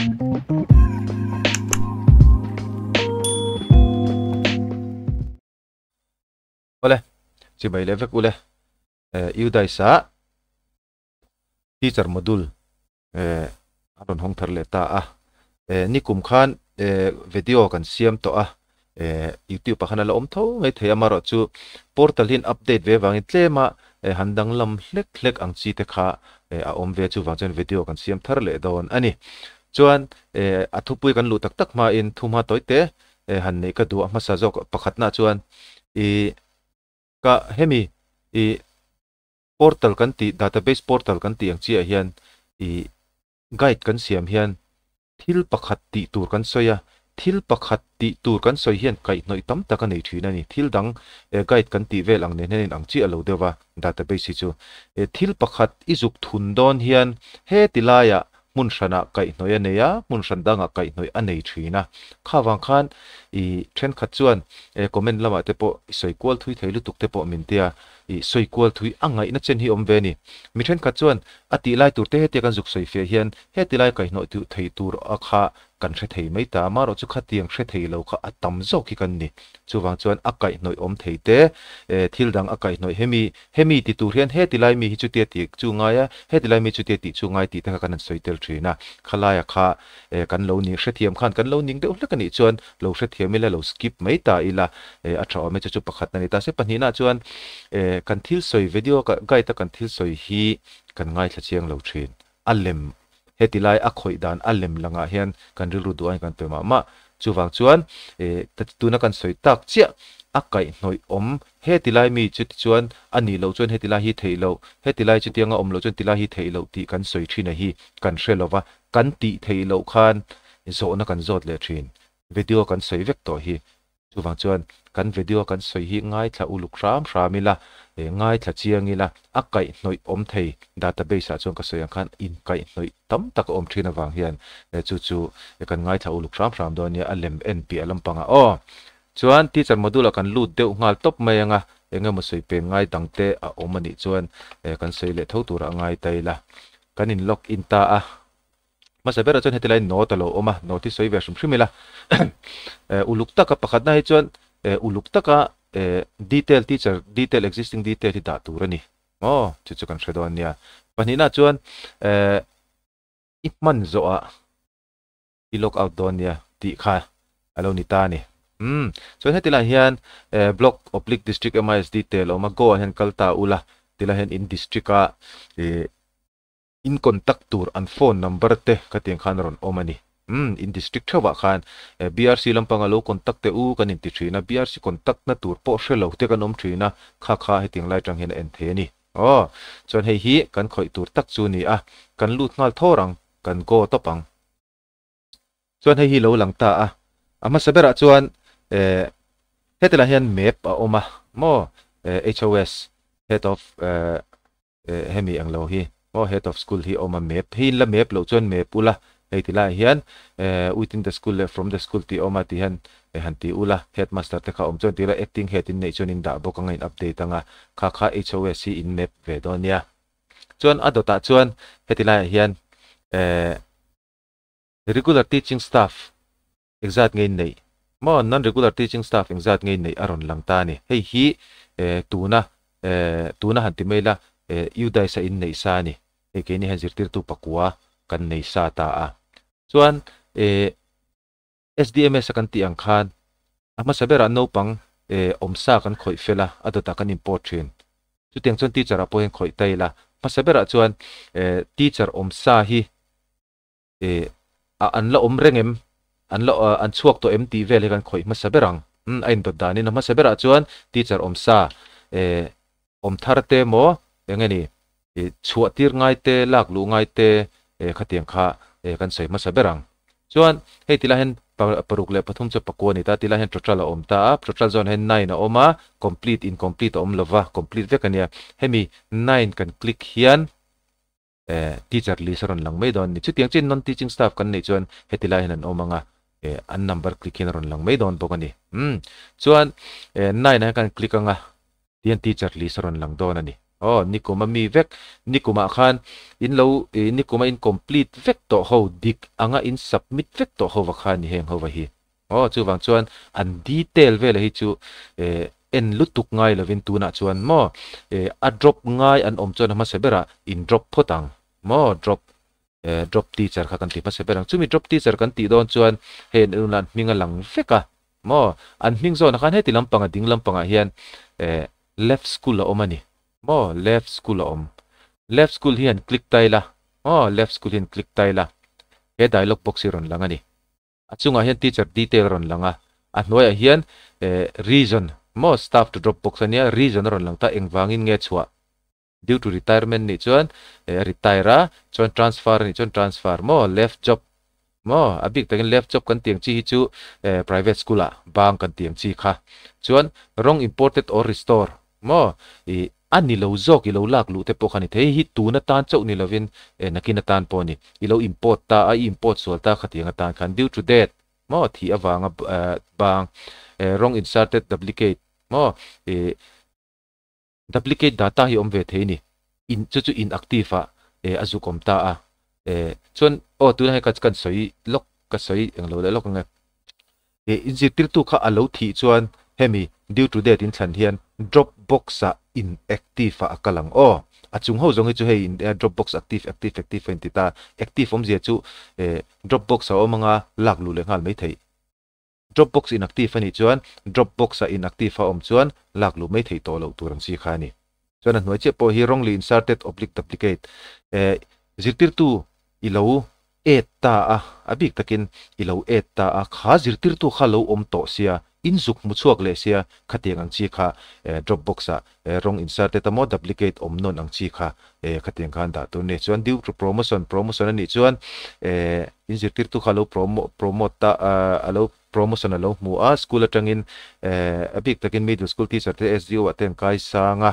Awle, chibai leh vek ule. UDISE ah teacher module a rawn hawng thar leh ta a. Nikum khan video kan siam tawh a, YouTube ah khan a la awm tho mai thei a, amaherawh chu portal hi an update ve avangin tlema han danglam hlek hlek ang chi te kha a awm ve chuvang chuan video kan siam thar leh dawn a ni. Chuan a thupui kan luh tak tak hmain thuhma tawi te han neih ka duh a hmasa zawk pakhatna chuan ih ka hemi ih portal kan tih database portal kan tih ang chiah hian ih guide kan siam hian thil pakhat tih tur kan sawi a, thil pakhat tih tur kan sawi hian kaihhnawih tam tak a nei thin a ni. Thil dang guide kan tih vel ang nen hian a inang chiah lo deuh va database hi chu. Thil pakhat i zuk thun dawn hian heti laiah hmun hranah kaihhnawih a nei a, hmun hran dangah kaihhnawih a nei thin a. Kha vang khan i thenkhat chuan comment lamah te pawh i sawi kual thui thei lutuk te pawh min tia, i sawi kual thui a ngaihna chen hi awm ve a ni. Mi thenkhat chuan a tih lai tur te hetia kan zuk sawi fiah hian heti lai kaihhnawih duh thei tur a kha kan hre thei mai ta, amaherawh chu khatiang hre thei lo kha a tam zawk hi kan ni. Chuvang chuan a kaihhnawih awm thei te, thil dang a kaihhnawih hemi, hemi ti tur hian heti lai mi hi chutia tih chu ngai a, heti lai mi chutia tih chu ngai tih te kha kan han sawi tel thin a. Khalaia kha kan lo ning hrethiam khan kan lo ning deuh hlek a nih chuan lo hrethiam ila, lo skip mai ta ila, a tha awm e chu chu pakhatna a ni ta. Se pahnihna chuan kan thil sawi video guide a kan thil sawi hi kan ngaithla chiang lo thin. A lem Heti lai a khawih dan a lem langah hian kan rilru duh aiin kan pe mah mah. Chuvang chuan tuna kan sawi tak chiah a kaihhnawih awm heti lai mi chuti chuan a nih loh chuan heti lai hi theih loh, heti lai chutianga awm loh chuan ti lai hi theih loh tih kan sawi thin a hi kan hre lova, kan tih theih loh khan zawhna kan zawt leh thin. Video kan sawi vek tawh hi. Chuvang chuan kan video kan sawi hi ngaithla uluk hram hram ila, ngaithla chiang ila, a kaihhnawih awm thei database ah chuan ka sawi ang khan inkaihhnawih tam tak a awm thin avang hian chu chu kan ngaithla uluk hram hram dawn nia, a lem en piah lampangah aw. Chuan teacher module ah kan lut deuh nghal tawp mai ang a, eng emaw sawi peng ngai dang te a awm a nih chuan kan sawi leh tho turah ngai ta ila. Kan in log in ta a. Hmasa berah chuan heti laiin note a lo awm a, note hi sawi ve hrim hrim ila. Uluk taka pakhatna hi chuan uluk taka detail teacher detail existing detail hi dah tur a ni. Aw, chu chu kan hre dawn nia. Pahnihna chuan i hman zawhah i log out dawn nia tih kha a lo ni ta a ni. Umm, chuan heti lai hian block oblique district MIS detail a awm a, go ah hian kal ta ula, tilai hian in district a In contact tur an phone number te khatiang khan a rawn awm a ni. Umm, in district theuhah khan BRC lampanga lo contact teh u kan inti thin a, BRC contact na tur pawh hre lo te kan awm thin a, kha kha hetiang lai atang hian a en thei a ni. Aw, chuan hei hi kan khawih tur tak chu ni a, kan lut nghal thawr ang, kan go tawp ang. Chuan hei hi lo lang ta a, a hmasa berah chuan eh heti lai hian map a awm a maw HOS head of eh hemi ang lo hi maw head of school hi a awm a map hei in la map loh chuan map ula hei ti laiah hian eh within the school leh from the school tih a awm a ti hian eh han ti ula headmaster te kha a awm chuan ti ila acting head in neih chuan in dah bawk anga in update anga kha kha HOS hi in map ve dawn nia chuan a dawtah chuan heti laiah hian eh Regular teaching staff engzat nge in neih? Maw non-regular teaching staff engzat nge in neih a rawn lang ta a ni. Hei hi tuna tuna han ti mai ila UDISE a in neih sa a ni. Hei keini hian zirtirtu pakua kan nei sa ta a. Chuan SDMS a kan tih ang khan a hmasa berah naupang awm sa kan khawih fel a, a dawtah kan import thin. Chutiang chuan teacher ah pawh hian khawih ta ila. Hmasa berah chuan teacher awm sa hi Eh, a an la awm reng em? An la an chhuak tawh em tih vel hi kan khawih hmasa ber ang. Umm, a indawt danin a hmasa berah chuan teacher awm sa, eh, awm thar te maw, eng nge ni, eh, chhuah tir ngai te, lak luh ngai te, eh, khatiang kha, eh, kan sawi hmasa ber ang. Chuan, hei ti lai hian paruk leh pathum chu pakua a ni ta, ti lai hian total a awm ta a, total zawn hian nine a awm a, complete, incomplete a awm lova, complete vek a nia. Hemi nine kan click hian, Eh, teacher list a rawn lang mai dawn a ni. Chutiang chian non-teaching staff kan neih chuan heti lai hian an awm ang a, eh, an number click hian a rawn lang mai dawn bawk a ni. Umm, chuan, eh, nine ah hian kan click ang a, tihian teacher list a rawn lang dawn a ni. Aw nikuma mi vek nikumah khan in lo nikuma in complete vek tawh ho dik anga in submit vek tawh ho va kha ni heng ho va hi. Aw chuvang chuan an detail vela hi chu en lutuk ngai lovin tunah chuan maw a drop ngai an awm chuan a hmasa berah in drop phawt ang maw drop drop teacher kha kan ti hmasa ber ang. Chumi drop teacher kan tih dawn chuan hei an unah an hming a lang vek a maw an hming zawnah khan heti lampanga ding lampangah hian left school a awm a ni maw left school a awm. Left school hi han click ta ila maw left school hi han click ta ila he dialog box hi rawn lang a ni. A chungah hian teacher detail a rawn lang a, a hnuaiah hian reason maw staff to drop box a nia reason a rawn lang ta engvangin nge chhuah due to retirement nih chuan a retire a chuan transfer a nih chuan transfer maw left job maw a bik takin left job kan tih ang chi hi chu private school ah bang kan tih ang chi kha chuan wrong imported or restore maw ih a ni lo zawk i lo lak luh te pawh kha ni thei hi tun atan chauh ni lovin nakin atan pawh a ni i lo import ta a i import sual ta khatiang atan khan due to death maw thih avanga bang wrong inserted duplicate maw ih Duplicate data hi awm ve thei ni. In chu chu inactive ah eh a zuk awm ta a. Eh chuan aw tunah hian ka kan sawi lawk ka sawi eng lo leh lawk ang e. Eh in zirtirtu kha a lo thih chuan hemi due to date in thlan hian Dropbox ah inactive ah a kal ang aw. A chung ho zawng hi chu hei in Dropbox active active active a inti ta. Active awmzia chu eh Dropbox a awm anga lak luh leh nghal mai theih. Dropbox inactive a nih chuan Dropbox-a inactive a awm chuan lak luh mai theih tawh loh tur ang chi kha a ni. Chuan a hnuai chiah pawh hi wrongly inserted oblique duplicate eh zirtirtu i lo add ta a, a bik takin i lo add ta a, kha zirtirtu kha lo awm tawh sia, in zuk hmu chhuak leh sia khatiang ang chi kha eh Dropbox-a eh wrong inserted a maw duplicate awm nawn ang chi kha eh khatiang khan dah tur a ni. Chuan due to promotion, promotion a nih chuan eh In zirtirtu kha a lo promote ta a lo promotion a lo hmu a, school atangin a bik takin middle school teacher te SDO ah te an kai sang a,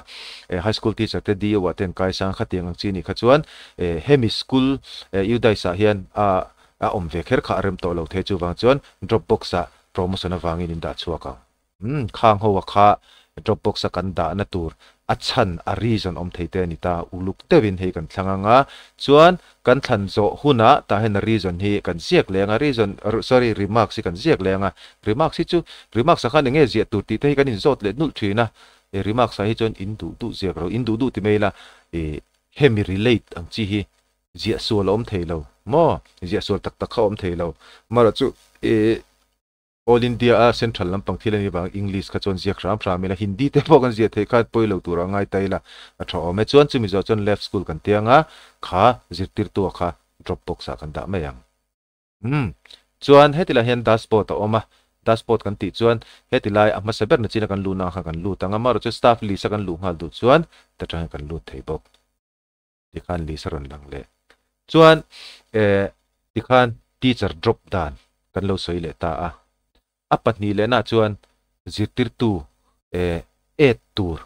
high school teacher te DO ah te an kai sang a, khatiang ang chi nih kha chuan hemi school UDISE ah hian a a awm ve kher kha a rem tawh lo thei chuvang chuan drop box ah promotion avangin in dah chhuak ang. Umm khang ho a kha Dropbox a kan dahna tur a chhan a reason awm thei te a ni ta, uluk deuhin hei kan thlang ang a, chuan kan thlan zawh hunah tah hian a reason hi kan ziak leh ang a, reason sorry remarks hi kan ziak leh ang a, remarks hi chu remarks ah khan eng nge ziah tur tih te hi kan inzawt leh nulh thin a, e remarks ah hi chuan in duh duh ziak ro, in duh duh ti mai ila e hemi relate ang chi hi ziah sual a awm thei lo maw, ziah sual tak tak kha a awm thei lo, amaherawhchu e. All India a Central lampang thil a nih vang English kha chuan ziak hram hram ila, Hindi te pawh kan ziah theih khan pawi lo tura ngai ta ila a tha awm e. Chuan chumi zawh chuan left school kan tiang a, kha zirtirtua kha drop box ah kan dah mai ang. Umm. Chuan heti lai hian dashboard a awm a, dashboard kan tih chuan heti lai a hmasa ber na china kan luhna ang khan kan lut ang a, amaherawhchu staff list a kan luh nghal duh chuan ta tang hian kan lut thei bawk. Tikhan list a rawn lang leh. Chuan eh tikhan teacher drop dan kan lo sawi leh ta a. A pahnih lehna chuan zirtirtu eh add tur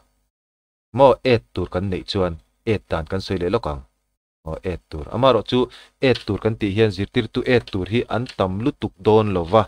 maw add tur kan neih chuan add dan kan sawi leh lawk ang. Aw add tur. Amaherawh chu add tur kan tih hian zirtirtu add tur hi an tam lutuk dawn lo va.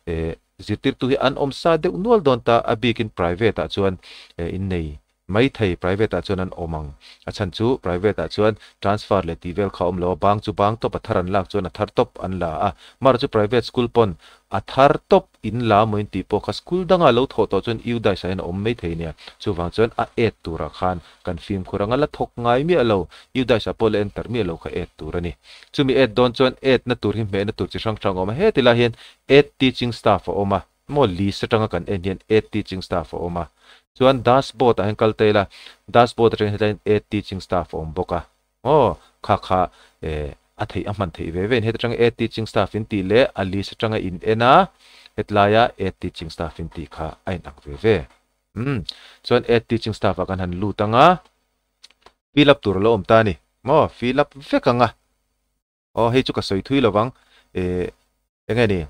Eh zirtirtu hi an awm sa deuh nual dawn ta a bikin private ah chuan eh innei Maithei private ah chuan an awm ang. A chhan chu private ah chuan transfer leh tih vel kha a awm lo a, bang chu bang tawp a thar an lak chuan a thar tawp an la a. Mara chu private school pawn a thar tawp in la maw in tih pawh kha school danga lo thawh tawh chuan UDISE ah hian a awm maithei nia. Chuvang chuan a add turah khan kan fimkhur anga la thawk ngai miah lo, UDISE ah pawh la enter miah lo kha add tur a ni. Chumi add dawn chuan add na tur hi hmehna tur chi hrang hrang a awm a, heti lai hian add teaching staff a awm a. Maw list atanga kan en hian add teaching staff a awm a, chuan dashboard ah hian kal ta ila, dashboard atangin hetlaiin add teaching staff a awm bawk a, aw kha kha eh a theih a hman theih ve ve in heta tanga add teaching staff in tih leh a list atanga in en a hetlaia add teaching staff in tih kha a in ang ve ve. Umm chuan add teaching staff ah kan han lut anga fill up tur a lo awm ta a ni maw fill up vek anga. Aw hei chu ka sawi thui lovang eh eng nge ni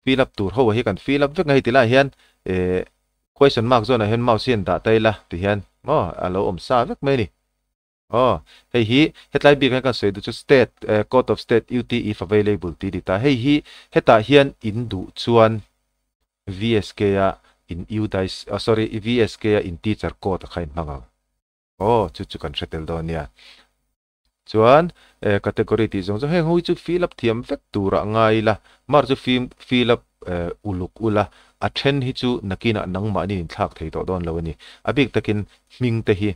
fill up tur ho hi kan fill up vek nga hei ti lai hian eh question mark zawnah hian mouse hi an dah ta ila ti hian maw a lo awm sa vek mai a ni. Aw hei hi hetlai bik hian kan sawi duh chu state eh code of state UT if available tih a ni ta hei hi hetah hian in duh chuan VSK a in UDISE oh sorry VSK a in teacher code a kha in hmang ang. Aw, chu chu kan hre tel dawn nia. Chuan, category tih zawng zawng heng ho hi chu fill up thiam vek turah ngai ila, mar chu fill up uluk ula, a then hi chu nakinah nangmahni inthlak thei tawh dawn lo a ni. A bik takin hming te hi,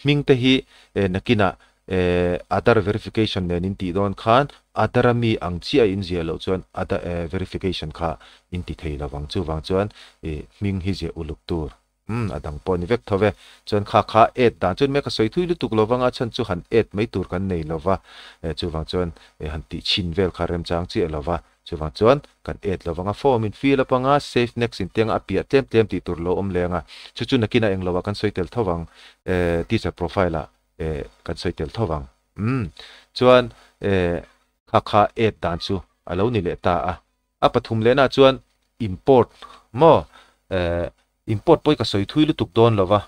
hming te hi nakinah Aadhaar verification nen in tih dawn khan Aadhaar a mi ang chiah a in ziah loh chuan Aadhaar verification kha in ti thei lo vang. Chuvang chuan hming hi ziah uluk tur. Umm a dang pawh a ni vek tho ve. Chuan kha kha add dan chuan mek a sawi thui lutuk lo vang a chhan chu han add mai tur kan nei lo va, chuvang chuan han tih chhin vel kha remchang chiah lo va. Chuvang chuan kan add lo vang a, form in fill up anga save next in tianga a piah tlem tlem tih tur lo awm leng a, chu chu nakinah englo ah kan sawi tel tho vang teacher profile ah kan sawi tel tho vang. Umm chuan kha kha add dan chu a lo ni leh ta a. A pathum lehna chuan import maw import pawh hi ka sawi thui lutuk dawn lo va,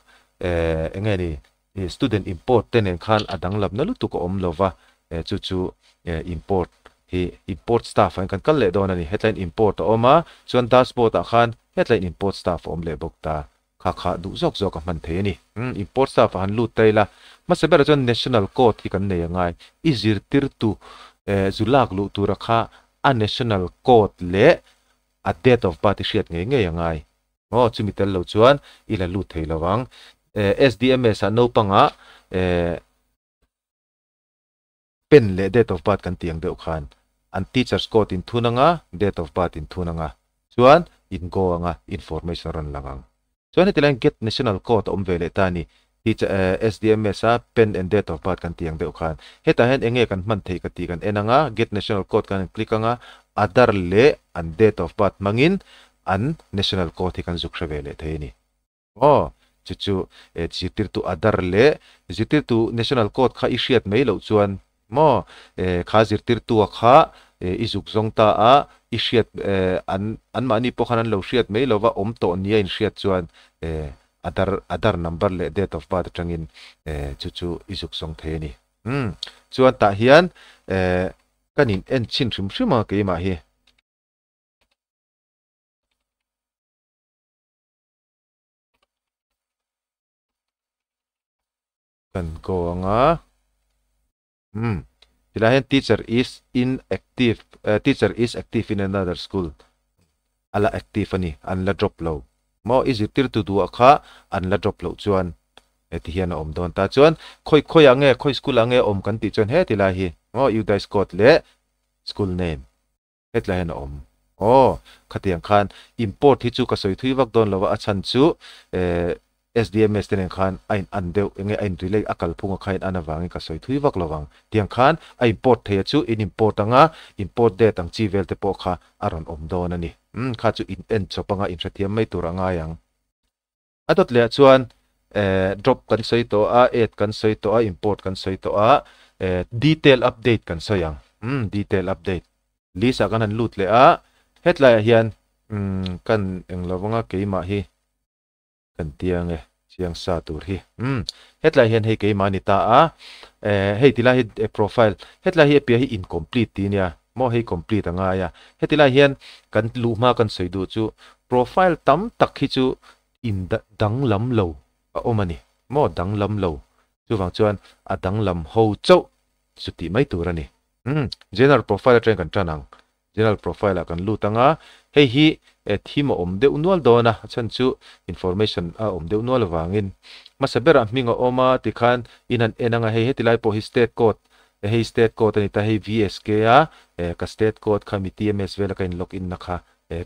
eng nge ni student import te nen khan a danglam na lutuk a awm lo va, chu chu import hi import staff ah hian kan kal leh dawn a ni. Hetlaiin import a awm a, chuan dashboard ah khan hetlaiin import staff a awm leh bawk ta. Kha kha duh zawk zawk a hman thei a ni. Import staff ah han lut ta ila, hmasa berah chuan national code hi kan nei a ngai. I zirtirtu zu lak luh tura kha a national code leh a date of birth i hriat ngei ngei a ngai. Aw, chumi tel lo chuan i la lut thei lo ang. SDMS ah naupangah pen leh date of birth kan tih ang deuh khan an teachers code in thun anga, date of birth in thun anga, chuan in go anga information a rawn lang ang. Chuan heti laiin get national code a awm ve leh ta a ni. Teacher SDMS a pen and date of birth kan tih ang deuh khan hetah hian enge kan hman theih ka tih kan en anga, get national code kan han click anga, Aadhaar leh an date of birth hmangin an national code hi kan zuk hre ve leh thei a ni. Aw, chu chu zirtirtu Aadhaar leh zirtirtu national code kha i hriat mai loh chuan maw kha zirtirtua kha i zuk zawng ta a, i hriat an anmahni pawh khan an lo hriat mai lova awm tawh nia in hriat chuan Aadhaar Aadhaar number leh date of birth atangin chu chu i zuk zawng thei a ni. Umm chuan tah hian kan in en chhin hrim hrim a keimah hi. Kan go anga umm tilai hian teacher is inactive teacher is active in another school a la active a ni an la drop lo maw i zirtirtu duhah kha an la drop loh chuan heti hian a awm dawn ta chuan khawi khawiah nge khawi school ah nge awm kan tih chuan heti lai hi maw UDISE code leh school name. Hetlai hian a awm. Aw, khatiang khan import hi chu ka sawi thui vak dawn lo a, a chhan chu eh SDMS te nen khan a in an deuh enge a in relate a kalphung a kha in an avangin ka sawi thui vak lo vang. Tiang khan a import thei a chu in import anga import date ang chi vel te pawh kha a rawn awm dawn a ni. Umm kha chu in en chawp anga inhrethiam mai tur a ngai ang. A dawt leh ah chuan eh drop kan sawi tawh a, add kan sawi tawh a, import kan sawi tawh a, eh detail update kan sawi ang. Umm detail update. List ah kan han lut leh a, hetlai ah hian umm kan eng lo vanga keimah hi kan tia nge chiang sa tur hi. Umm hetlai hian hei keimah a ni ta a, eh hei tilai hi profile hetlai hi a piah hi incomplete tih ania maw hei complete a ngai a. Hetilai hian kan luh hma kan sawi duh chu profile tam tak hi chu in danglam lo a awm a ni maw danglam lo chuvang chuan a danglam ho chauh chu tih mai tur a ni. Umm general profile atangin kan tan ang general profile ah kan lut ang a hei hi thim a awm deuh nual dawn a a chhan chu information a awm deuh nual avangin hmasa berah hming a awm a tikhan in han en ang a hei heti lai pawh hi state code Hei state code a ni ta, hei VSK a ka state code kha mi TMS vela ka in log in na kha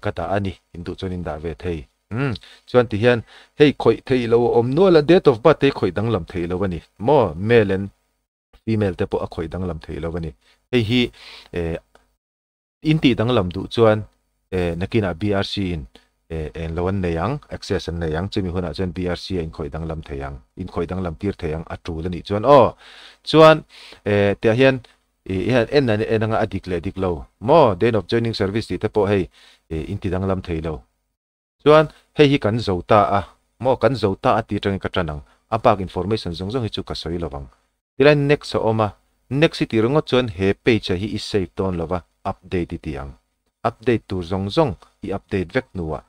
ka dah a ni, in duh chuan in dah ve thei. Umm chuan ti hian hei khawih theih lo a awm nual a, date of birth te hi khawih danglam theih lo a ni maw, male and female te pawh a khawih danglam theih lo a ni. Hei hi In tih danglam duh chuan nakinah BRC in eng lo an nei ang, access an nei ang, chumi hunah chuan BRC a inkhawih danglam thei ang, inkhawih danglam tir thei ang a tul a nih chuan aw. Chuan tiah hian i han en an en anga a dik leh dik lo maw, date of joining service tih te pawh hei in ti danglam thei lo. Chuan hei hi kan zo ta a maw, kan zo ta a ti atangin ka tan ang, a bak information zawng zawng hi chu ka sawi lo vang. Tilai next a awm a, next i tih ringawt chuan he page ah hi i save dawn lo va, update i ti ang. Update tur zawng zawng i update vek hnuah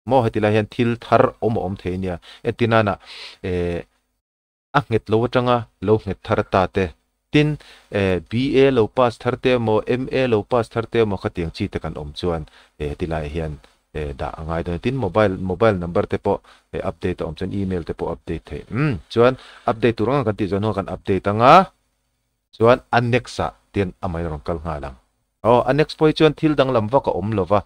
maw hetilai hian thil thar awm a awm thei ania, entir nana eh. A nghet lo atanga lo nghet thar ta te. Tin, BA lo pass thar te emaw, MA lo pass thar te emaw khatiang chi te kan awm chuan tilai hian dah a ngai dawn a. Tin, mobile mobile number te pawh update a awm chuan email te pawh update theih. Umm chuan update tur anga kan tih chuan hnuah kan update anga chuan a next ah tian amah in a rawn kal nghal ang. Aw, a next pawh hi chuan thil danglam vak a awm lova.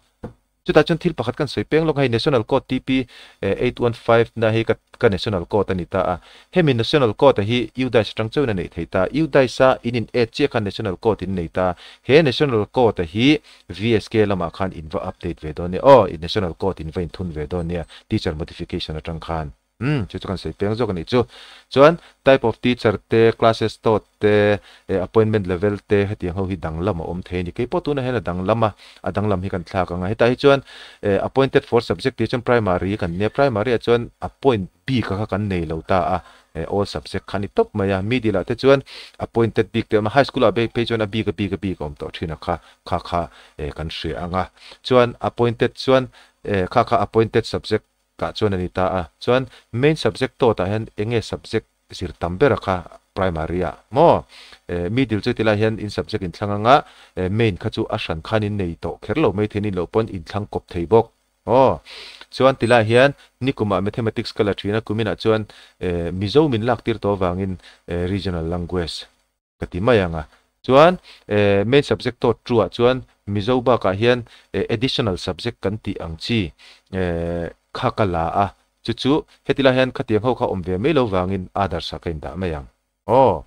Chutah chuan thil pakhat kan sawi peng lawk a, hei National Code TP 815 na hi ka ka National Code a ni ta a. Hemi National Code a hi UDISE atang chauhin a neih thei ta. UDISE a in in add chiah khan National Code in nei ta. He National Code a hi VSK lamah khan in va update ve dawn nia. Aw, National Code in va inthun ve dawn nia Teacher Modification atang khan. Umm, chu chu kan sawi peng zawk a nih chu. Chuan type of teacher te, classes taught te, eh appointment level te hetiang ho hi danglam a awm thei a ni. Keipawh tunah hian a danglam a, a danglam hi kan thlak ang a. Hetah hi chuan eh appointed for subject tih chuan primary kan nia, primary ah chuan appoint bik a kha kan nei lo ta a, eh all subject kha a ni tawp mai a. Middle ah te chuan appointed bik te a awm a, high school ah phei chuan a bik a bik a bik a awm tawh thin a kha, kha kha eh kan hria ang a. Chuan appointed chuan eh kha kha appointed subject Tah chuan a ni ta a. Chuan main subject tawt ah hian eng nge subject zir tam ber a kha primary ah maw? Eh middle chu tilai hian in subject in thlang anga eh main kha chu a hran khan in nei tawh kher lo mai thei nin loh pawn in thlang kawp thei bawk aw. Chuan tilai hian nikum ah mathematics ka la thin a kumin ah chuan eh Mizo min lak tir tawh avangin eh regional language ka ti mai ang a. Chuan eh main subject tawt tu ah chuan Mizo bakah hian eh additional subject kan tih ang chi eh kha ka la a, chu chu heti lai hian khatiang ho kha awm ve mai lo vangin others ah ka indah mai ang. Aw.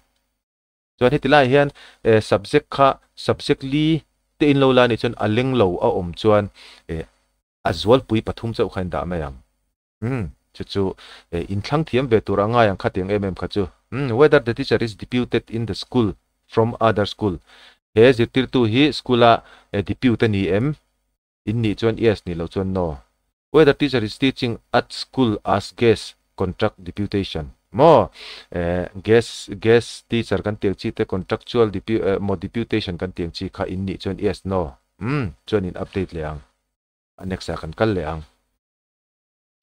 Chuan heti lai hian eh subject kha subject li te in lo la nih chuan a leng lo a awm chuan eh a zualpui pathum chauh kha indah mai ang. Umm, chu chu eh inthlang thiam ve tur a ngai ang khatiang em em kha chu. Umm, whether the teacher is deputed in the school from other school. He zirtirtu hi school a eh depute a ni em? In nih chuan yes, nih loh chuan no. Whether teacher is teaching at school as guest contract deputation. Maw? Eh guest guest teacher kan tiang chi te contractual depu eh maw deputation kan tiang chi kha in nih chuan yes, no. Umm, chuan in update leh ang. A next ah kan kal leh ang.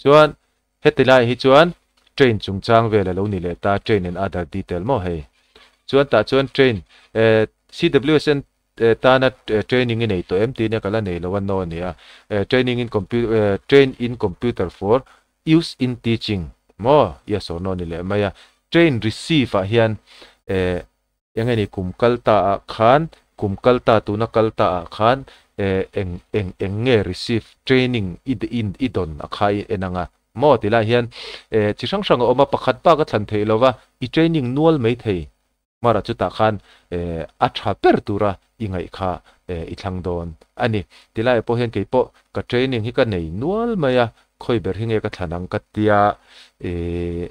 Chuan heti laiah hi chuan train chungchang vel a lo ni leh ta, train and other detail maw hei. Chuan tah chuan train eh CWSN tana training i nei tawh em tih nia ka la nei lo a no a nia. Training in computer train in computer for use in teaching maw yes or no ni leh mai a. Train receive ah hian eh Eng nge ni kum kal ta ah khan, kum kal ta tuna kal ta ah khan eh eng eng eng nge receive training i in i dawn a kha i en ang a maw ti lai hian eh chi hrang hrang a awm a, pakhat bak a thlan theih lova i training nual mai thei hmarah chutah khan eh a tha ber tura i ngaih kha eh i thlang dawn a ni. Ti laiah pawh hian kei pawh ka training hi ka nei nual mai a, khawi ber hi nge ka thlan ang ka tia eh.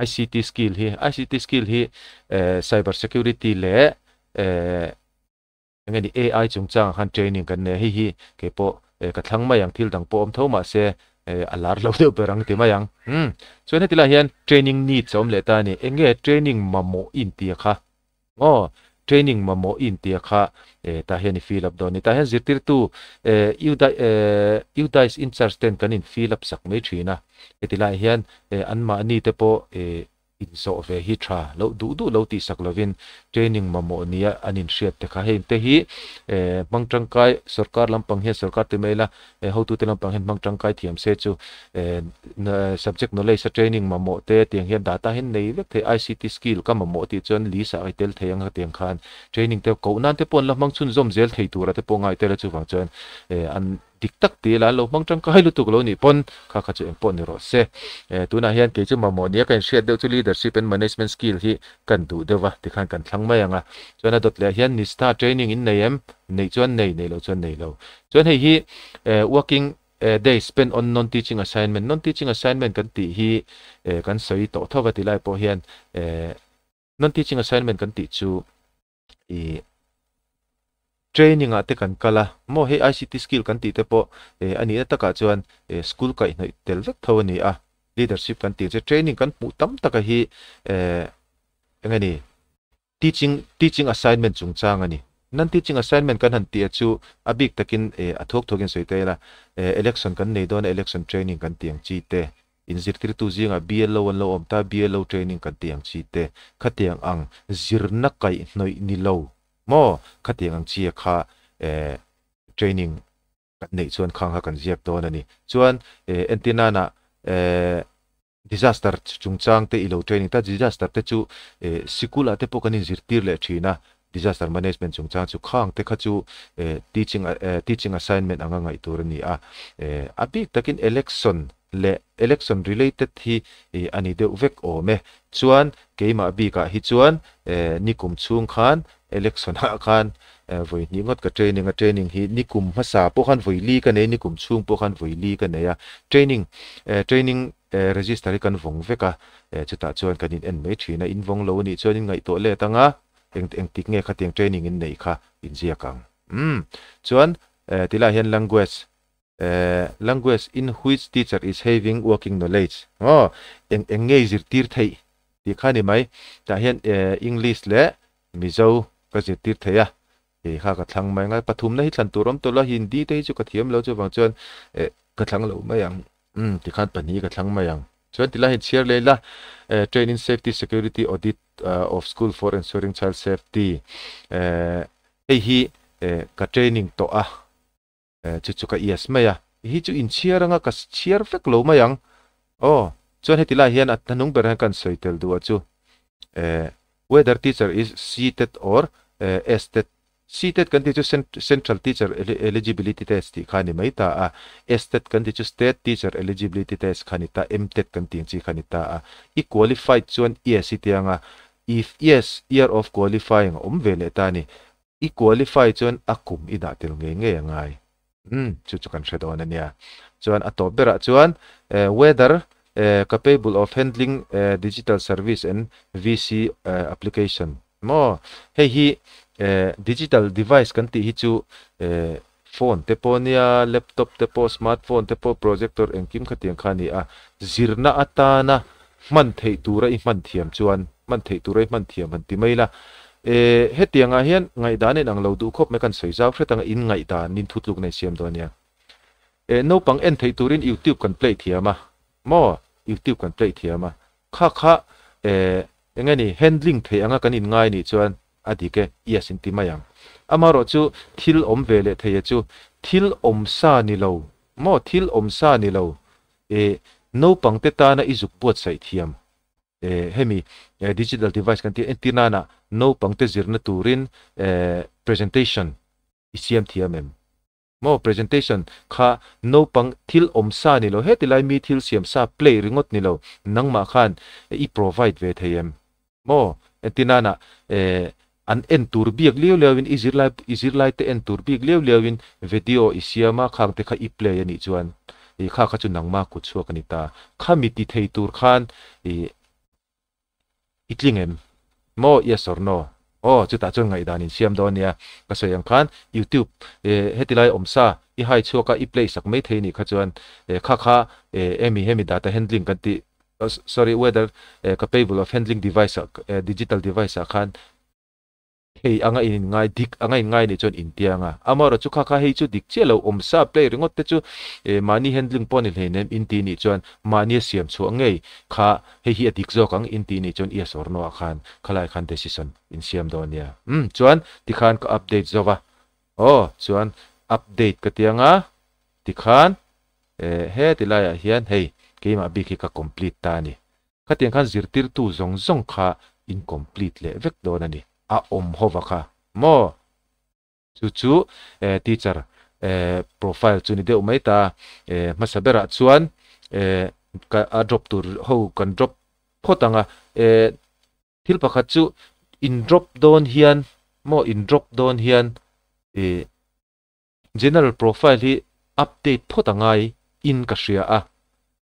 ICT skill hi ICT skill hi eh cyber security leh eh eng nge ni AI chungchangah khan training kan nei a hei hi keipawh eh ka thlang mai ang thil dang pawh awm tho mahse eh a lar lo deuh ber ang ti mai ang umm chuan heti lai hian training needs a awm leh ta a ni eng nge training mamawh i intia kha Aw, training mamawh i intia kha eh tah hian i fill up dawn a ni. Tah hian zirtirtu eh UDI eh UDISE in charge ten kan in fill up sak mai thin a. Heti laiah hian eh anmahni te pawh eh inzawh ve hi tha loh duh duh lo tih sak lovin training mamawh nia an inhriat te kha. Hei te hi eh hmang tangkai sorkar lampang hian sorkar ti mai ila eh hotute lampang hian hmang tangkai thiam se chu eh subject knowledge a training mamawh te tiang hian data hian nei vek thei ICT skill ka mamawh tih chuan list ah i tel thei ang hetiang khan training te koh nan te pawh an la hmang chhunzawm zel thei tura te pawh ngai tel a chuvang chuan eh an dik tak ti ila an lo hmang tangkai lutuk lo nih pawn kha kha chu engpawh ni rawh se eh tunah hian kei chu mamawh nia ka inhriat deuh chu leadership and management skill hi kan duh deuh a tikhan kan thlang mai ang a chuan a dawt leh ah hian nistha training in nei em neih chuan nei nei loh chuan nei lo chuan hei hi eh working Day spent on non-teaching assignment, Non-teaching assignment kan tih hi kan sawi tawh tho va ti lai pawh hian non-teaching assignment kan tih chu ih training ah te kan kal a, maw hei ICT skill kan tih te pawh a nihna takah chuan school kaihhnawih tel vek tho a ni a, leadership kan tih chu training kan hmuh tam taka hi eng nge ni Teaching, Teaching assignment chungchang a ni. Non-teaching assignment kan han tih a chu a bik takin eh a thuak thuakin sawi ta ila, eh election kan nei dawn a election training kan tih ang chi te. In zirtirtu zingah BLO an lo awm ta, BLO training kan tih ang chi te, khatiang ang zirna kaihhnawih ni lo maw, khatiang ang chi a kha eh training kan neih chuan khang kha kan ziak dawn a ni. Chuan eh entir nana eh disaster chungchang te i lo training ta, disaster te chu eh sikul ah te pawh kan inzirtir leh thin a, disaster management chungchang chu khang te kha chu eh teaching eh teaching assignment anga ngaih tur a ni a, eh a bik takin election leh election related hi ih a ni deuh vek awm e. Chuan keimah bikah hi chuan eh nikum chhung khan election ah khan eh vawi hnih ngawt ka training a, training hi nikum hmasa pawh khan vawi li ka nei, nikum chhung pawh khan vawi li ka nei a, training eh training eh register hi kan vawng vek a, eh chutah chuan kan in en mai thin a, in vawng lo a nih chuan in ngaihtuah let ang a, eng engtik nge khatiang training in neih kha in ziak ang. Umm chuan eh tilaiah hian language eh language in which teacher is having working knowledge aw eng eng nge i zirtir theih tih kha ni mai tah hian eh English leh Mizo ka zirtir thei a hei kha ka thlang mai ang a pathumna hi thlan tur awm tawh lo a Hindi te hi chu ka thiam lo chuvang chuan eh ka thlang lo mai ang umm tikhan pahnih ka thlang mai ang chuan tilai hian chhiar leh ila eh train in safety security audit of school for ensuring child safety eh hei hi eh ka training tawh a. Chu chu ka yes mai a, hi chu inchhiar anga ka chhiar vek lo mai ang. Aw, chuan heti lai hian a hnung ber hian kan sawi tel duh a chu eh whether teacher is CTET or STET. CTET kan tih chu Central Teacher Eligibility Test tih kha a ni mai ta a, STET kan tih chu State Teacher Eligibility Test kha a ni ta, MTET kan tih ang chi kha a ni ta a. I qualified chuan yes i ti ang a, if yes, year of qualifying a awm ve leh ta a ni. I qualify chuan a kum i dah tel ngei ngei a ngai. Umm, chu chu kan hre dawn a nia. Chuan a tawp berah chuan whether capable of handling digital service and VC application maw? Hei hi digital device kan tih hi chu phone te pawh nia, laptop te pawh, smartphone te pawh, projector engkim khatiang kha a ni a. Zirna atana hman theih tura i hman thiam chuan hman theih tura i hman thiam han ti mai la. E, hetiangah hian ngaihdan in ang lo duh khawp mai kan sawi zau hret anga in ngaihdan in thutluk nei siam dawn nia. E, naupang en theih turin YouTube kan play thiam a, maw? YouTube kan play thiam a. Kha kha, e, eng nge ni, handling theih anga kan inngai nih chuan a dik e, yes in ti mai ang. Amaherawh chu thil awm ve leh thei e chu thil awm sa ni lo, maw? Thil awm sa ni lo, E naupangte tana i zuk buatsaih thiam e hemi digital device kan tih entir nana naupangte zirna turin e presentation i siam thiam em? Maw presentation kha naupang thil awm sa ni lo heti lai mi thil siam sa play ringawt ni lo nangmah khan i provide ve thei em? Maw entir nana e an en tur biak liau liauin i zirlai i zirlai te en tur bik liau liauin video i siam a khang te kha i play a nih chuan i kha kha chu nangma kut chhuak a ni ta. Khami ti thei tur khan i i tling em? Maw yes or no? Aw chutah chuan ngaihdan in siam dawn nia. Ka sawi ang khan youtube e heti lai awm sa i hai chhuak a i play sak mai thei nih kha chuan e kha kha e emi hemi data handling kan tih sorry whether capable of handling device ah digital device ah khan thei anga in inngai dik anga inngai nih chuan intiang a amaherawh chu kha kha hei chu dik chiah lo awm sa play ringawt te chu mahni handling pawh ni hleinem inti nih chuan mahni a siam chhuah ngei kha hei hi a dik zawk ang inti nih chuan yes or no ah khan khalai khan decision insiam dawn nia umm chuan tikhan ka update zo va aw chuan update ka ti anga tikhan Eh, he ti laiah hian hei keimah bik hi ka complete ta a ni. Khatiang khan zirtirtu zawng zawng kha in complete leh vek dawn a ni. A awm hova kha maw? Chu chu eh teacher eh profile chu ni deuh mai ta. Eh hmasa berah chuan eh ka a drop tur ho kan drop phawt ang a. Eh thil pakhat chu in drop dawn hian maw in drop dawn hian eh General profile hi update phawt a ngai in ka hria a,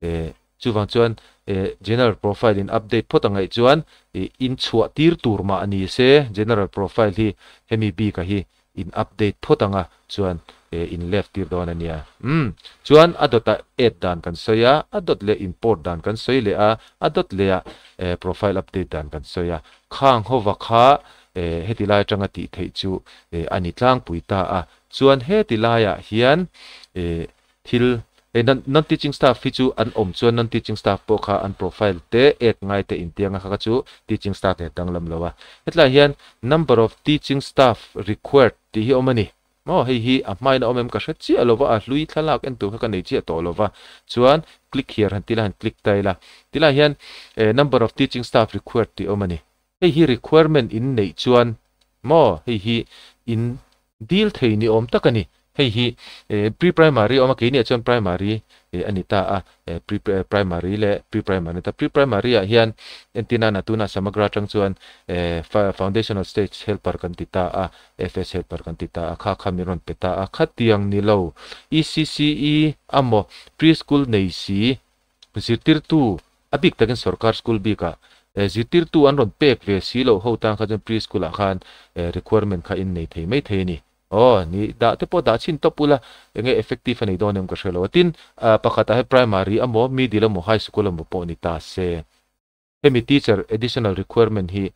eh chuvang chuan eh general profile in update phawt a ngaih chuan ih in chhuah tir tur mah ni se general profile hi hemi bik a hi in update phawt anga chuan eh in left tir dawn a nia. Umm chuan a dawt ah add dan kan sawi a, a dawt leh import dan kan sawi leh a, a dawt leh ah eh profile update dan kan sawi a, khang hova kha Eh, heti lai atanga tih theih chu eh a ni tlangpui ta a. Chuan heti laiah hian eh thil Hei non non teaching staff hi chu an awm chuan non teaching staff pawh kha an profile te add ngai te intiang a kha kha chu teaching staff nen danglam lo a. Hetlaiah hian number of teaching staff required tih hi a awm a ni. Maw hei hi a hmain a awm em ka hre chiah lo va, a hlui thlalak en tur kha ka nei chiah tawh lo va. Chuan click here han ti la han click ta ila. Tilaiah hian number of teaching staff required tih a awm a ni. Hei hi requirement in neih chuan maw hei hi in dil thei ni awm tak a ni. Hei hi pre primary a awm a, keiniah chuan primary a ni ta a, pre primary leh pre primary a ni ta. Pre primary ah hian entirnan a tunah Samagra atang chuan foundational stage helper kan ti ta a, FS helper kan ti ta a, kha kha min rawn pe ta a. Khatiang ni lo ECCE amaw pre school nei si Zirtirtu, a bik takin sorkar school bikah zirtirtu an rawn pek ve si loh ho tan kha chuan pre-school ah khan requirement kha in nei thei mai thei a ni. Aw, ni dah te pawh dah chhin tawp ula, enge effective a nei dawn em ka hre lo a. Tin, pakhatah hi primary amaw, middle amaw, high school amaw pawh ni ta se. Hemi teacher additional requirement hi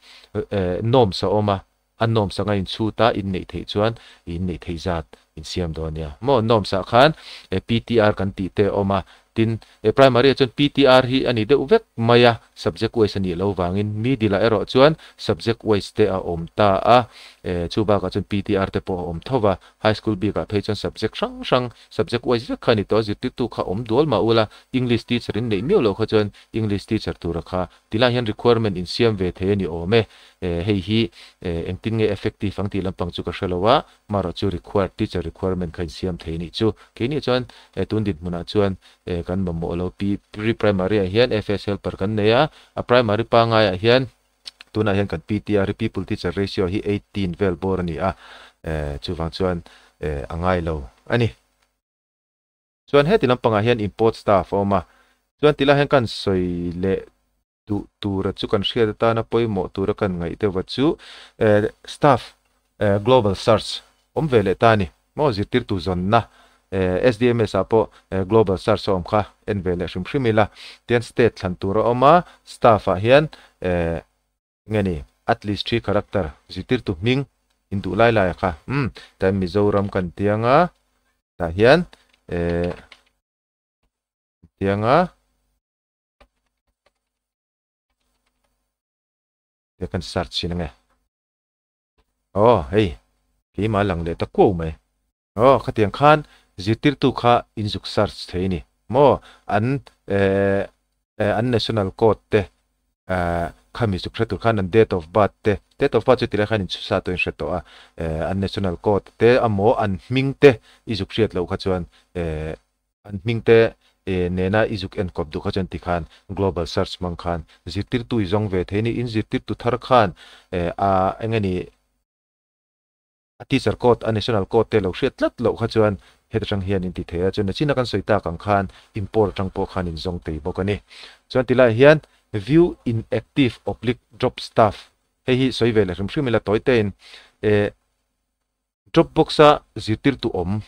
norms a awm a, a norms anga inchhut a inneih theih chuan inneih theih zat insiam dawn nia. Maw norms ah khan PTR kan tih te a awm a, tin primary ah chuan PTR hi a ni deuh vek mai a, subject wise a nih loh vangin middle ah erawh chuan subject wise te a awm ta a, chu bakah chuan PTR te pawh a awm tho va, high school bikah phei chuan subject hrang hrang subject wise vek kha a ni tawh a, zirtirtu kha awm dual mah ula English teacher in neih miau loh kha chuan English teacher tura kha tilai hian requirement in siam ve thei a ni awm e. Hei hi engtin nge effective ang tih lampang chu ka hre lo a, marawh chu required teacher requirement kha in siam thei a nih chu. Keini chuan tun dinhmunah chuan kan mamawh lo pi pre primary ah hian FS helper kan nei a, a primary pangaiah hian tunah hian kan PTR hi pupil teacher ratio hi 18 vel bawr a ni a, chuvang chuan a ngai lo a ni. Chuan heti lampangah hian import staff a awm a, chuan tilai hian kan sawi leh duh tura chu kan hriat atana pawimawh tura kan ngaih deuhva chu staff global search awm ve leh ta a ni. Maw zirtirtu zawnna SDMS ah pawh global search a awm kha en ve leh hrim hrim ila. Tian state thlan tur a awm a, staff ah hian Nge ni, at least three character, zirtirtu hming in duh lai lai a kha. Umm, tlai Mizoram kan tiang a, tah hian eh tiang a, tia kan search thin ange. Aw, hei, keimah lang leh ta kuau mai. Aw, khatiang khan zirtirtu kha in zuk search thei a ni maw? An eh an national code te eh khami zuk hre tur khan an date of birth te, date of birth chu tilai khan in chhusa tawh in hre tawh a, eh an national code te amaw an hming te i zuk hriat loh kha chuan eh an hming te eh nena i zuk enkawp duh kha chuan tikhan global search hmang khan zirtirtu i zawng ve thei a ni. In zirtirtu thar khan eh a eng nge ni A teacher code, a national code te lo hriat tlat loh kha chuan heta tang hian in ti thei a, chuan nachina kan sawi tak ang khan import atang pawh khan in zawng tei bawk a ni. Chuan tilaiah hian view inactive oblique drop staff hei hi sawi ve leh hrim hrim ila tawi tein eh drop box a zirtirtu awm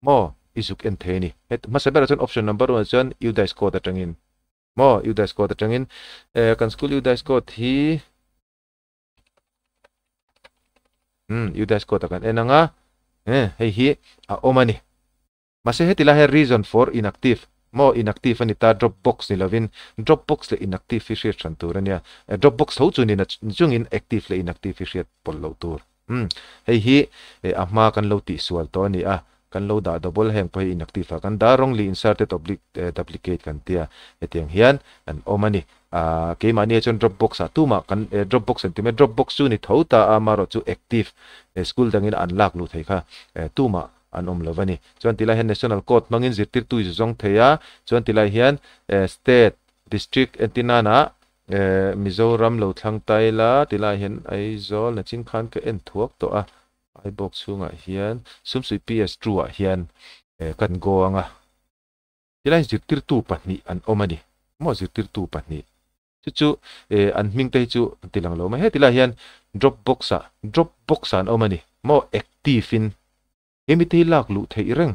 maw i zuk en thei a ni. Het hmasa berah chuan option number one ah chuan UDISE code atangin maw UDISE code atangin eh kan school UDISE code hi UDISE code a kan en anga eh hei hi a awm a ni mahse heti lai hian reason for inactive maw inactive a ni ta drop box ni lovin drop box leh inactive hi hriat hran tur a nia drop box tho chu ni na chungin active leh inactive hi hriat pawlh loh tur hei hi a hma kan lo tihsual tawh a ni a Kan lo dah double heng pawh hi inactive ah kan dah wrongly inserted oblique duplicate kan tia hetiang hian an awm a ni. Ahh keimahni ah chuan dropbox ah tumah kan dropbox an ti mai dropbox chu ni tho ta a amaherawh chu active school dangin an lak luh thei kha tumah an awm lo a ni. Chuan tilai hian national code hmangin zirtirtu i zawng thei a chuan tilai hian state district entinana Mizoram lo thlang ta ila tilai hian Aizawl nachin khan ka en thuak tawh a. Aibawk chhungah hian Sumsui PS two ah hian kan go ang a, tilai zirtirtu pahnih an awm a ni maw zirtirtu pahnih chu chu an hming te hi chu an ti lang lo mai heti lai hian drop box ah drop box ah an awm a ni maw active in hemi te hi lak luh theih reng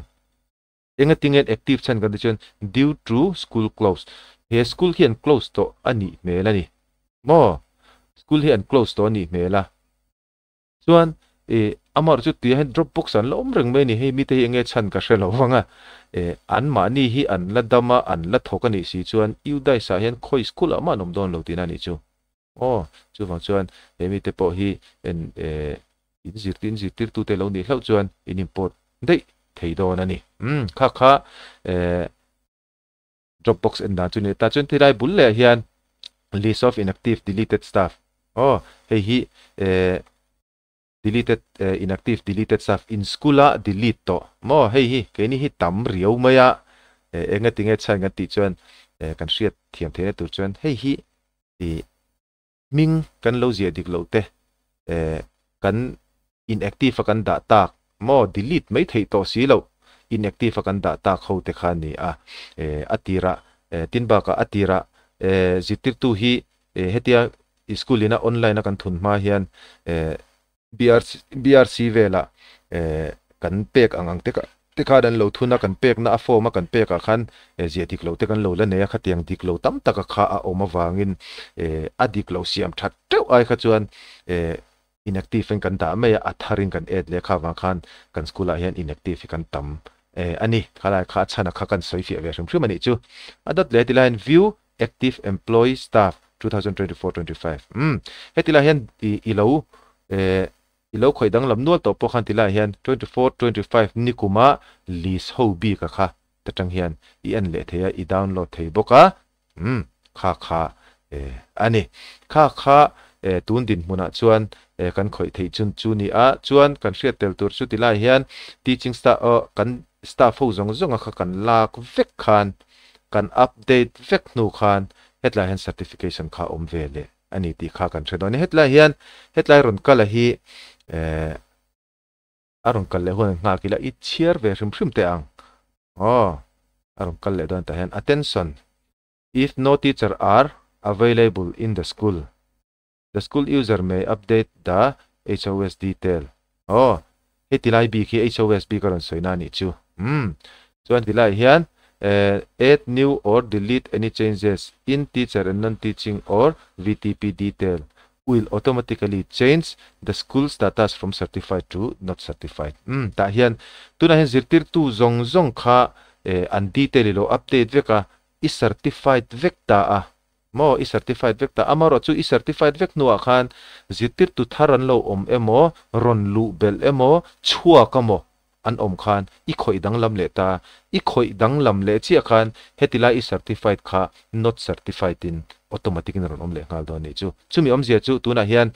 enga tinge active chhan kan ti chuan due to school close he school hi an close tawh a nih hmel a ni maw school hi an close tawh a nih hmel a. Chuan ih Amaherawh chu tuiah hian drop box an la awm reng mai a ni. Hei mite hi enge chhan ka hre lo vang a, eh anmahni hi an la dam a, an la thawk a nih si chuan UDISE ah hian khawi school ah mah an awm dawn lo tihna a nih chu. Aw, chuvang chuan he mite pawh hi en eh in zirtir in zirtirtute lo nih hlauh chuan in import daih thei dawn a ni. Umm kha kha eh Dropbox en dan chu ni ta chuan tilai bul leh hian list of inactive deleted staff aw hei hi eh deleted eh inactive deleted staff in school a delete tawh maw hei hi keini hi tam riau mai a eh enga tinge chhan kan tih chuan eh kan hriat thiam theihna tur chuan hei hi ih hming kan lo ziah dik loh te eh kan inactive a kan dah tak maw delete mai theih tawh si loh inactive a kan dah tak ho te kha a ni a eh a tirah eh tin bakah a tirah eh zirtirtu hi eh hetia school ina online a kan thun hma hian eh BRC velah kan pek ang ang te te khan an lo thun a, kan pekna a form a kan pekah khan ziah dik lo te kan lo la nei a, khatiang dik lo tam taka kha a awm avangin a dik lo siam that teuh ai kha chuan inactive in kan dah mai a, a tharin kan add leh kha avang khan kan school ah hian inactive hi kan tam a ni. Khalai kha a chhan a kha kan sawi fiah ve hrim hrim a nih chu. A dawt leh tilai hian view Active Employee Staff 2024 25 Umm heti lai hian i i lo eh i lo khawih danglam nual tawh pawh khan ti lai hian 24 25 nikuma list ho bik a kha ta tang hian i en leh thei a i download thei bawk a umm kha kha eh a ni kha kha eh tun dinhmunah chuan eh kan khawih theih chun chu ni a chuan kan hriat tel tur chu ti lai hian teaching staff aw kan staff ho zawng zawng a kha kan lak vek khan Kan update vek hnu khan hetlai hian certification kha awm ve leh a ni tih kha kan hre dawn a ni. Hetlai hian hetlai rawn kal a hi eh a rawn kal leh hun an nghak ila i chhiar ve hrim hrim teh ang. Aw a rawn kal leh dawn tah hian attention if no teacher are available in the school the school user may update the HOS detail aw hei tilai bik hi HOS bik a rawn sawi na a nih chu umm chuan tilai hian eh add new or delete any changes in teacher and non teaching or VTP detail will automatically change the school status from certified to not certified umm tah hian tunah hian zirtirtu zawng zawng kha eh an detail i lo update vek a i certified vek ta a Maw, i certified vek ta. Amaherawh chu i certified vek hnuah khan zirtirtu thar an lo awm emaw, rawn luh belh emaw, chhuak emaw an awm khan i khawih danglam leh ta. I khawih danglam leh chiah khan heti lai i certified kha not certified in automatic in a rawn awm leh nghal dawn nih chu. Chumi awmzia chu tunah hian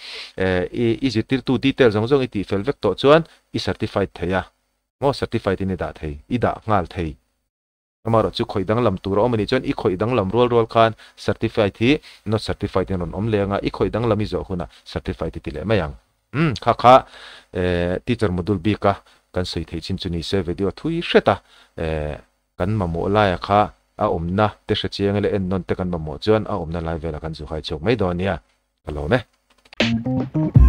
i zirtirtu detail zawng zawng i tihfel vek tawh chuan i certified thei a. Maw, certified in i dah thei, i dah nghal thei. Amaherawh chu khawih danglam tur a awm a nih chuan i khawih danglam rual rual khan certified hi not certified in rawn awm leh anga i khawih danglam i zawh hunah certified i ti leh mai ang. Umm kha kha eh teacher module bik a kan sawi theih chin chu ni se video thui hret a eh kan mamawh laia kha a awmna te hre chiang leh ennawn te kan mamawh chuan a awmna lai velah kan zu hai chhuak mai dawn nia ka lawm e.